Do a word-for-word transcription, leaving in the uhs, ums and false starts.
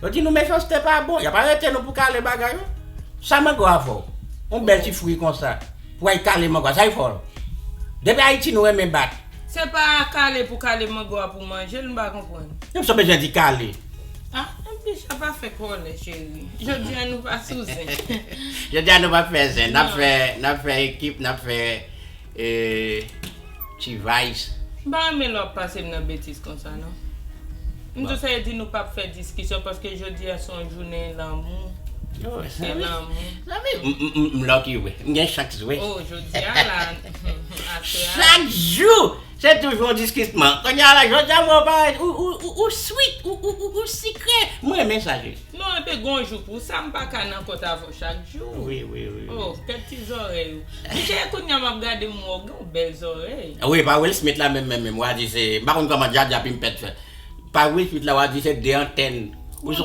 Yo di nou mechanste pa bon, y ap arete nou pou kale bagay yo. Sa mango a fè w? Yon bèl ti fwi konsa. Pou ay kale mango a, sa y fè w? Depi Ayiti nou renmen bat. Se pa kale pou kale mango a pou manje l, m pa konprann. Menm sa w bezwen di kale. Ah, anpil sa pa fè kòlè, cheri. Jodi a nou pa sou zen. Jodi a nou pa fè zen, n ap fè, n ap fè ekip, n ap fè eh, ti vice. M pa renmen lè w ap pase m nan betiz konsa non. M tou sa di nou p ap fè diskisyon paske jodi a se yon jounen lanmou. Se lanmou. Zanmi, m- m- m- m lucky wi. M gen chans wi. Oh, jodi a la. Aswè a. Chak jou, se toujou yon diskisman. Kounye a la, jodi a mwen parèt ou, ou, ou, ou sweet, ou, ou, ou, ou sikre. Mwen renmen sa jis. Non, epi gon jou pou sa, m pa ka nan kont avè w chak jou. Wi, wi, wi. Oh, kèk ti zòrèy ou. Michel, kounye a m ap gade m wè w gen yon bèl zòrèy. Wi, pa Will Smith la menm, menm, menm. W a di se, m pa konn kòman djadja pimpèt fè. Pa Will Smith la, w a di se de antèn. Ou se